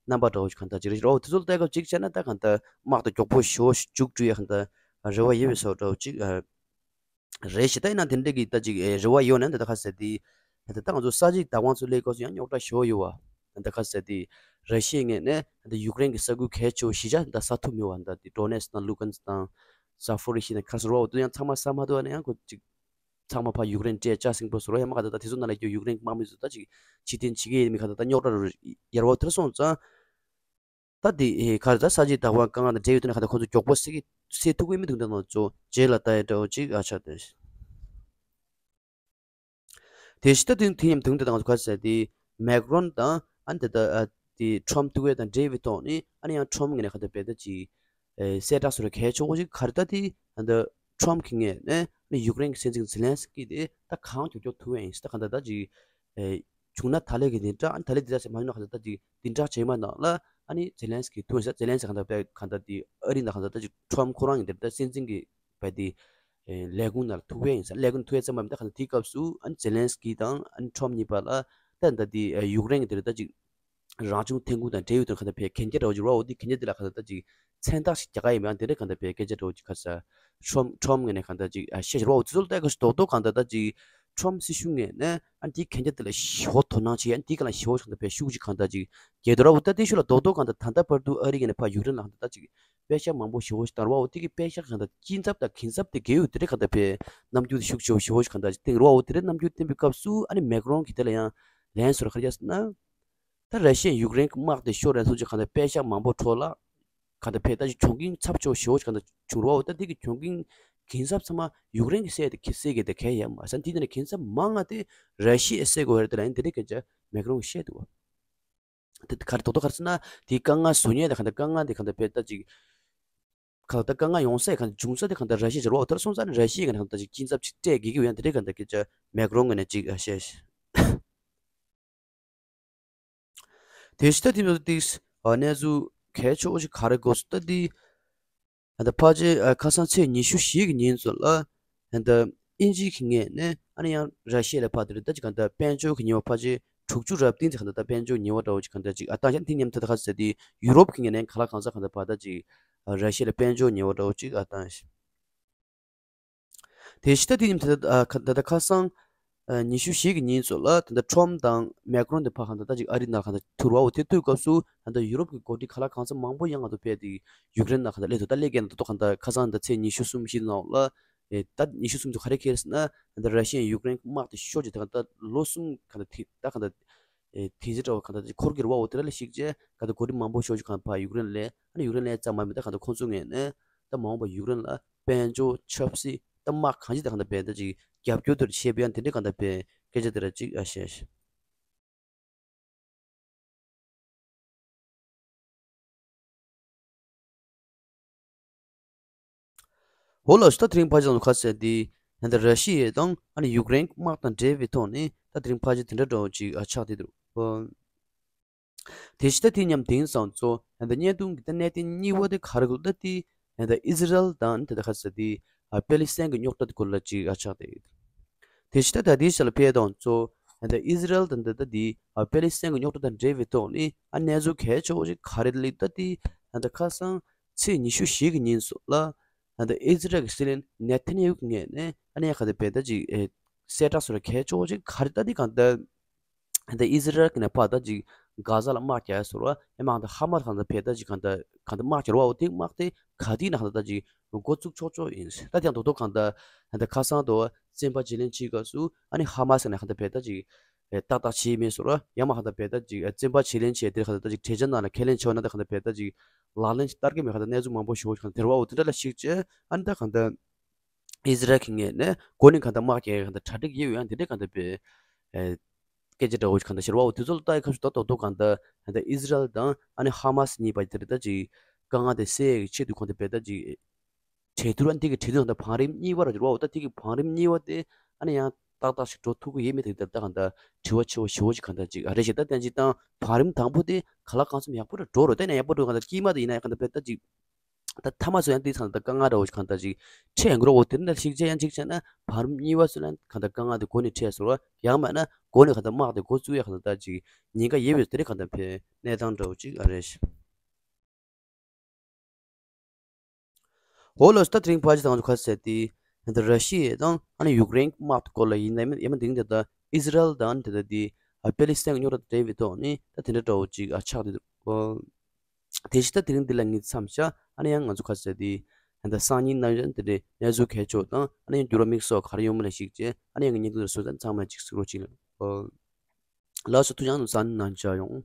རྣམ་པ་འདྲ་བོ་ཞིག་གང་ལྟར་ཅིག་རེད། རོ་དེ་ཚོ་ལ་ལྟ་སྐབས་ཅིག་བྱས་ན་ད་གང་ལྟར་དམག་ཏུ་མགྱོགས་པོ་ཞེ་པོ་ཞིག་མཇུག་སྒྲིལ་ཡ་གང་ལྟར་རེ་བ་ཡོད་པའི་བཟོ་འདྲ་བོ་ཅིག་རེད་ཤག་ད་ཡིན་ན་དེ་འདྲ་གི་ད་ཅིག་ཨེ་རེ་བ་ཡོད་ན་འདི་ད་ག་ཟེར་དེ། ད་ད་ང་ཚོ་ས་གཞི་བདག་དབང་ཚོ་སླེབས་སྐབས་སུ་ཡང་རྙོག་དྲ་ཞེ་པོ་ཡོད་བ། ད་ག་ཟེར་དེ། ར་ཤི་ཡའི་ངོས་ནས་ད་ཡུཀ་རེན་གྱི་ས་ཁུལ་གལ་ཆེ་བོ་བཞི་ཆ་ད་ས་ཐོབ་མེད་བ། ད་དེ་ཌོ་ནེ་སི་དང་ལུ་ཀན་སི་དང་ཟ་ཕོ་རི་ཤི་ནས་ཁ་སོ་རོ་དུ་ཡང་ཚང་མ་ས་མ་ཐོབ་ན་ཡང་ཁོ་ཅིག་ཚང་མ་ཕ་ཡུཀ་རེན་སྤྲད་ཅག་སིང་པོ་སོ་རོ་ཡང་མ་ག་ད་ད་དེ་ཚོ་ནང་ལ་ཡོད་ཡུཀ་རེན་དམག་མི་ཚོ་ད་ཅིག་ཕྱི་འཐེན་བྱེད་ཀྱི་ཡིན་མི་ག་ད་ད་རྙོག་དྲ་རུ་ཡར་བ་དེར་སོང་ཙང་། ད་དེ་ཨེ་ག་རེ་ད་ས་གཞི་བདག་དབང་དཀའ་ངལ་དང་འབྲེལ་ཡོད་དུས་ན་ག་ད་ཁོང་ཚོ་མགྱོགས་པོ་སེལ་གི་སེལ་ཐུབ་ཀྱི་མི་འདུག་ད་ང་ཚོ་རྗེས་ལ་ལྟ་ཡ་འདྲ་བོ་ཅིག་ཨ་ཆགས་ཏེ། དེ་ཕྱི་ད་དེ་དེ་མཉམ་དུ་ད་ང་ཚོ་ག་རེ་ཟེར་དེ་མེག་རོན་དང་ཨ་ནི་ད་ད་ཨ་དེ་ཁྲོམ་ཐུག་ཡ་དང་འབྲེལ་བའི་ཐོག་ནས་ཨ་ནི་ཡང་ཁྲོམ་ངོས་ནས་ག་ད་བལ་ད་ཅིག་ཨེ་གསལ་བསྒྲགས་སུ་ར་གལ་ཆེ་བོ་ཅིག་ག་རེ་ད་དེ་ད་ད་ཁྲོམ་གི་ངོས་ནས་ཨ་ནི་ཡུཀ་རེན་གྱི་སྲིད་འཛིན་ཛེ་ལན་སི་ཀི་དེ་ད་གང་མགྱོགས་མགྱོགས་ཐུག་ཡ་ཡིན་ཟེར་ད་ག་ད་ད་ཅིག་ཨེ། བྱུང་ན་ད་ལས་ཀྱི་དེ་འདྲ་ཨ་ནི་ད་ལས་དེ་འདྲ་ཟེར་མ་ཡིན་ན་གང་ལྟར་ད་ཅིག་དེ་འདྲ་བྱས་མ་ནང་ལ་ཨ་ནི་ཛེ་ལན་སི་ཀི་ཐུག་ས་ཛེ་ལན་སི་གང་ལྟར་བས་གང་ལྟར་དེ་ཨ་རི་ན་གང་ལྟར་ད་ཅིག་ཁྲོམ་ཁོ་རང་ཡིན་དེ་འདྲ་སྲིད་འཛིན་གྱི་བས་དེ་ལས་ཁུངས་ནང་ལ་ཐུག་པས་ཡིན་ས་ལས་ཁུངས་ཐུག་ཡས་ཙམ་མ་ཡིན་ད་གང་ལྟར་དེའི་སྐབས་སུ་ཨ་ནི་ཛེ་ལན་སི་ཀི་དང་ཨ་ནི་ཁྲོམ་གཉིས་བར་ལ་ད་ད་དེ་ཡུཀ་རེན་གྱི་དེ་འདྲ་ད་ཅིག་རང་བྱུང་ཐོན་ཁུངས་དང་འབྲེལ་ཡོད་དེ་གང་ལྟར་བས་གན་རྒྱ་འདྲ་བོ་ཅིག་རོ་འོ་དེ་གན་རྒྱ་དེ་ལ་གང་ལྟར་ད་ཅིག་མཚན་རྟགས་ཤིག་རྒྱག་ག་ཡིན་མིན་དེ་འདྲ་གང་ལྟར་བས་སྐད་ཆ་འདྲ་བོ་ཅིག་ཁ་ས་ཁྲོམ་ཁྲོམ་ངོས་ནས་གང་ལྟར་ཅིག་ཨ་བཤད་ཤེས་རོགས་དེ་ཚོ་ལ་ལྟ་ག་ཞིག་རྡོག་རྡོག་གང་ལྟར་ད་ཅིག་ཁྲོམ་སྲིད་གཞུང་ངོས་ནས་ཨ་འདིའི་གན་རྒྱ་དེ་ལ་ཞེ་པོ་དོ་སྣང་བྱེད་ཡ་འདིའི་ག་ལ་ཞེ་པོ་ཞིག་གང་ལྟར་བས་ཤུགས་ཅིག་གང་ལྟར་ཅིག་རྒྱས་འདུག་ར་འོ་ད་དེ་ཤུགས་ལ་རྡོག་རྡོག་གང་ལྟར་ད་ལྟ་བར་དུ་ཨ་རི་ངོས་ནས་ཕ་ཡུཀ་རེན་ལ་གང་ལྟར་ད་ཅིག་པད་ཤག་མང་པོ་ཞེ་པོ་ཞིག་བཏང་ར་བ་འོ་དེ་གི་པད་ཤག་གང་ལྟར་སྐྱིན་ཚབ་དང་གན་ཚབ་དེ་གལ་ཡོད་དེ་འདྲ་གང་ལྟར་བས་རྣམ་འགྱུར་དེ་ཤུགས་ཆེ་བོ་ཞེ་པོ་ཞིག་གང་ལྟར་ཅིག་བསྟན་ར་བ་འོ་དེ་འདྲ་རྣམ་འགྱུར་བསྟན་པའི་སྐབས་སུ་ཨ་ནི་མེག་རོན་གྱིས་དེ་ལ་ཡང་ལན་སོར་ག་རེ་བརྒྱབ་ཟེར་ན། ད་ར་ཤི་ཡས་ཡུཀ་རེན་གྱི་དམག་དེ་ཤོར་རན་སོང་ཅིག་གང་ལྟར་པད་ཤག་མང་པོ་འཕྲོ་བརླག་གང་ལྟར་བས་ད་ཅིག་གྱོང་གུན་ཚབས་ཆེ་བོ་ཞེ་པོ་ཅིག་གང་ལྟར་བྱུང་ར་བ་འོ་ད་དེ་གི་གྱོང་གུན་གན་ཚབ་ཚང་མ་ཡུཀ་རེན་གྱིས་སེལ་ཏེ་ཁྱེད་སེལ་གི་དེ་གལ་ཡོད་མ་རེད་ཟེར་དེ་དེ་ནས་གན་ཚབ་མང་ང་དེ་ར་ཤི་ཡས་སེལ་དགོས་རེད་དེ་ལ་ཡིན་དེ་འདྲའི་སྐད་ཆ་མེག་རོན་གྱིས་བཤད་འདུག་བ། དེ་ག་རེ་རྡོག་རྡོག་ག་རེ་ཟེར་ན་དེའི་དཀའ་ངལ་བཟོ་མཁན་དེ་གང་ལྟར་དཀའ་ངལ་དེ་གང་ལྟར་བས་ད་ཅིག་གང་ལྟར་དཀའ་ངལ་ཡོང་ས་གང་ལྟར་འབྱུང་ས་དེ་གང་ལྟར་ར་ཤི་ཡ་ཅིག་རེད་བ། དེར་སོང་ཙང་ནི་ར་ཤི་ཡས་གང་ལྟར་གང་ལྟར་ཅིག་སྐྱིན་ཚབ་ཅིག་སྤྲད་དགོས་ཀྱི་ཡོད་ཡང་དེ་འདྲའི་གང་ལྟར་སྐད་ཆ་མེག་རོན་ངོས་ནས་ཅིག་བཤད། དེ་ཕྱི་ད་དེ་མ་གཏོགས་ཨ་གནས་ཚུལ་གལ་ཆེ་བོ་ཞིག་ག་རེ་དགོས་སུ་ད་དེ་ད་ཕལ་ཆེར་ཨ་ཁ་སང་ཚེས་ཉི་ཤུ་བཞི་གི་ཉིན་ཚོ་ལ་ད་དབྱིན་ཇི་གི་ངོས་ནས་ཨ་ནི་ཡང་ར་ཤི་ཡ་ལ་ཕར་དེ་རེད་ད་ཅིག་གང་ལྟར་དཔལ་འབྱོར་གྱི་ཉེས་པ་ཕལ་ཆེར་དྲུག་ཅུ་རབ་བརྟན་ཙམ་གང་ལྟར་ད་དཔལ་འབྱོར་ཉེས་པ་འདྲ་བོ་ཅིག་གང་ལྟར་ཅིག་ཨ་བཏང་ཤག་དེ་མཉམ་དུ་ད་ག་ཟེར་དེ་ཡུ་རོབ་ཀྱི་ངོས་ནས་ག་ལ་གང་ཟག་གང་ལྟར་ཕར་ད་ཅིག་ཨ་ར་ཤི་ཡ་ལ་དཔལ་འབྱོར་ཉེས་པ་འདྲ་བོ་ཅིག་ཨ་བཏང་ཤག་དེ་ཕྱི་ད་དེ་ཉིན་དེ་ད་ད་ལྟ་ཁ་སང་ཉི་ཤུ་བཞི་གི་ཉིན་ཚོ་ལ་ད་ལྟ་ཁྲོམ་དང་མེག་རོན་དེ་ཕར་གང་ད་ད་ཅིག་ཨ་རི་ནང་གང་ད་ཐུག་ར་བ་དེ་ཐུག་སྐབས་སུ་ད་ལྟ་ཡུ་རོབ་ཀྱི་འགོ་ཁྲིད་ག་ལ་གང་ས་མང་པོ་ཡང་ང་ཚོ་ཕེབས་ཏེ་ཡུཀ་རེན་ནང་གང་ད་སླེབས་འདུག་ད་སླེབས་མཁན་ད་ལྟ་གང་ད་ཁ་སང་ད་ཚེས་ཉི་ཤུ་གསུམ་བཞི་ནང་ལ་ད་ཉི་ཤུ་གསུམ་དུ་ག་རེ་ཁེལ་ཟེར་ན་ད་ལྟ་ར་ཤི་ཡས་ཡུཀ་རེན་དམག་དེ་ཤོར་རྗེས་ད་གང་ད་ལོ་གསུམ་གང་ད་དེ་ད་གང་ད། ཨེ་དེ་ཚེ་འདྲ་བ་གང་ལྟར་འཁོར་གྱི་རེད་བ། འོ་དེ་ར་ལ་གཞིགས་བྱས་གང་ལྟར་གོ་སྒྲིག་མང་པོ་ཤོར་ཞིག་གང་ལྟར་ཕར་ཡུཀ་རེན་ལ་ཨ་ནི་ཡུཀ་རེན་ལ་ཙམ་མ་མིན་ད་གང་ལྟར་ཁོང་ཚོའི་ངོས་ནས་ད་མ་འོངས་པ་ཡུཀ་རེན་ལ་དཔལ་འབྱོར་ཆབ་སྲིད་ད་དམག་གང་ཅི་ད་གང་ལྟར་བས་ད་ཅིག་རྒྱབ་སྐྱོར་དེར་བྱེད་པ་ཡང་དེ་འདྲའི་གང་ལྟར་བས་སྐད་ཆ་དེ་ར་ཅིག་ཨ་བཤད། འོ་ལགས་སོ། ད་དེ་རིང་ཕལ་ཆེར་ཁ་གསལ་འདི་ད་ལྟ་ར་ཤི་ཡ་དང་ཨ་ནི་ཡུཀ་རེན་དམག་དང་འབྲེལ་བའི་ཐོག་ནས་ད་དེ་རིང་ཕལ་ཆེར་དེ་འདྲ་འདྲ་བོ་ཅིག་ཨ་ཆགས་བསྡད་འདུག་དེ་ཕྱི་ད་དེ་མཉམ་དེང་སང་ཚོ་ད་ལྟ་བརྙན་ཐུང་གི་ད་གནད་དོན་གཉིས་པ་དེ་ག་རེ་གོ་ད་དེ་ད་ལྟ་ཨི་ཟི་རལ་དང་ད་ལྟ་ཁ་གསལ་འདི་ཨ་པེ་ལི་སི་ཐན་གྱི་རྙོག་དྲ་དེ་སྐོར་ལ་ཅིག་ཨ་ཆགས་བསྡད་ཡོད། དེ་ཕྱི་ད་ད་ལྟའི་ཆ་ལ་ཕེབས་དང་ཚོ་ད་ལྟ་ཨི་ཟི་རལ་དང་ད་ལྟ་འདི་ཨ་པེ་ལི་སི་ཐན་གྱི་རྙོག་དྲ་དང་འབྲེལ་བའི་ཐོག་ནས་ཨ་གནས་ཚུལ་གལ་ཆེ་བོ་ཞིག་ག་རེ་ལེགས་ད་དེ་ད་ལྟ་ཁ་སང་ཚེས་ཉི་ཤུ་བཞི་གི་ཉིན་སོགས་ལ་ད་ལྟ་ཨི་ཟི་རལ་གྱི་སྲིད་བློན་ནེ་ཐན་ཡ་ཧུ་གི་ངོས་ནས་ཨ་ནི་ཡ་ག་ད་བས་ད་ཅིག་ཨེ་གསལ་བསྒྲགས་སོགས་ལ་གལ་ཆེ་བོ་ཞིག་ག་རེ་ད་དེ་གང་ལྟར་ ད་ཨི་ཟི་རལ་གྱི་ནས་ཕར་ད་ཅིག་གྷ་ཟ་ལ་དམག་རྒྱག་ཡ་ཟེར་བ་ཡང་མ་ད་ཧ་མ་ས་གང་ད་བས་ད་ཅིག་གང་ད་གང་ད་དམག་རྒྱག་བ་འོ་དེ་དམག་དེ་ག་དུས་ན་གང་ད་ད་ཅིག་འགོ་བཙུགས་ཆོག་ཆོག་ཡིན། ད་དེ་ཡང་དོ་དོ་གང་ད་ད་ཁ་སང་དུ་བཙན་པ་བརྗེ་ལེན་བྱེད་སྐབས་སུ་ཨ་ནི་ཧ་མ་ས་ནས་གང་ད་བས་ད་ཅིག་ཏག་ཏག་བྱེད་མེད་ཟེར་བ་ཡང་མ་གང་ད་བས་ད་ཅིག་བཙན་པ་བརྗེ་ལེན་བྱས་དེ་གང་ད་ད་ཅིག་གྲོས་འཆར་ནང་ལ་ཁས་ལེན་བྱས་ན་ད་གང་ད་བས་ད་ཅིག་ལག་ལེན་ཞིག་བསྟར་གི་མེད་གང་ད་གནས་ཚུལ་མང་པོ་ཞིག་གང་ད་དེར་བ་འོ་དེ་འདྲ་ལ་ཞིག་བྱས་ཨ་ནི་ད་གང་ད་ཨི་ཟི་རལ་གྱི་ངོས་ནས་འགོ་ནས་གང་ལྟར་དམག་རྒྱག་གང་ལྟར་གྲ་སྒྲིག་ཡོད་ཡང་དེ་འདྲའི་གང་ལྟར་པའི་ཨེ་སྐད་ཆ་འདྲ་བོ་ཞིག་གང་ལྟར་ཤར་བའོ། དེ་ཚོ་ལ་ལྟ་ཡི་ཁ་ཤས་ད་དོག་དོག་གང་ལྟར་གང་ལྟར་ཨི་ཟི་རལ་དང་ཨ་ནི་ཧ་མ་སི་གཉིས་བར་དེ་འདྲ་ད་ཅིག་དཀའ་ངལ་དེ་སེལ་ཡག་གི་ཆེད་དུ་གང་ལྟར་པའི་ད་ཅིག་གྲོས་བསྡུར་ཨ་འདི་གི་གྲོས་བསྡུར་གང་ལྟར་བང་རིམ་གཉིས་པ་ར་འགྱུར་བའོ། ད་དེ་གི་བང་རིམ་གཉིས་པ་དེ་ཨ་ནི་ཡང་ཏག་ཏག་ཞིག་འགྲོ་ཐུབ་ཀྱི་ཡོད་མེད་དེ་ད་ལྟ་གང་ལྟར་དྲི་བ་ཆེ་བ་ཞེ་བོ་ཞིག་གང་ལྟར་ཅིག་ཨ་རེ་ཞིག་ད་བསྟན་ཅིག་དང་བང་རིམ་དང་པོ་དེ་ག་ལ་གང་འཚམ་ཡག་པོ་ར་འགྲོ་རོ། ད་ནས་ཡག་པོ་འགྲོ་གང་ལྟར་དཀྱིལ་མ་དེ་ཡིན་ན་གང་ལྟར་པའི་ད་ཅིག་ད་མཐའ་མ་ཚོ་ཡང་དེ་ཚང་ད་དཀའ་ངལ་འདྲ་བོ་ཞིག་གང་ལྟར་ཅིག་འཕྲད་ཡང་འགྲོ་འོ། དེ་འདྲ་ཞིག་བྱས་ཡང་ཅིག་བྱས་ན་བར་གཉིས་པ་ཚོ་ལ་གང་ལྟར་དཀའ་ངལ་དེ་འགོ་ནས་འཕྲད་ཟེར་བ་ཡང་མེད་ན་འགོ་ནས་གང་ལྟར་དམག་དེ་འགོ་བཙུགས་ཡ་གང་ལྟར་ཅིག་ཉེན་ཁ་ཡོད་པའི་དེ་འདྲ་གང་ལྟར་ཕན་གནས་སྟངས་འདྲ་བོ་ཅིག་ཨ་རེད། འོ་ལགས་སོ། ད་དེ་རིང་ཕལ་ཆེར་ད་ང་ཚོ་ག་ཟེར་ཏེ་ད་ར་ཤི་ཡ་དང་ཨ་ནི་ཡུཀ་རེན་དམག་དེ་སྐོར་ལ་ཡིན་ན་ཡང་མིན་དེ་རིང་དེ་ད་ཨི་ཟི་རལ་དང་དེ་ད་དེ་པེ་ལི་སི་ཐན་གྱི་རྙོག་དྲ་དེ་འདྲ་བའི་ཐོག་ནས་ད་དེ་འདྲ་འདྲ་བོ་ཅིག་ཨ་ཆགས་དེ་འདུག་དེ་བཞིན་ད་དེ་རིང་འདི་ལ་ངས་མཚམས་བཞག་ཨ་ནི་ཡང་ང་ཚོ་ག་ཟེར་ཏེ་ད་སང་ཉིན་ནམ་ཡང་དེ་འདྲའི་གནས་ཚུལ་གལ་ཆེ་བ་དང་ཨ་ནི་ཡང་འགྱུར་བ་དམིགས་སུ་ག་རེ་ཡོང་མིན་ལ་གཞིགས་བྱས་ཨ་ནི་ཡང་ངའི་བརྙན་ཐུང་དེ་སོང་ཙང་ཚང་མ་གཅིག་གཟིགས་རོགས་གྱིས། ལགས་སོ། ཐུགས་རྗེ་གནང་། སང་ཉིན་ནང་མཇལ་ཡོང་།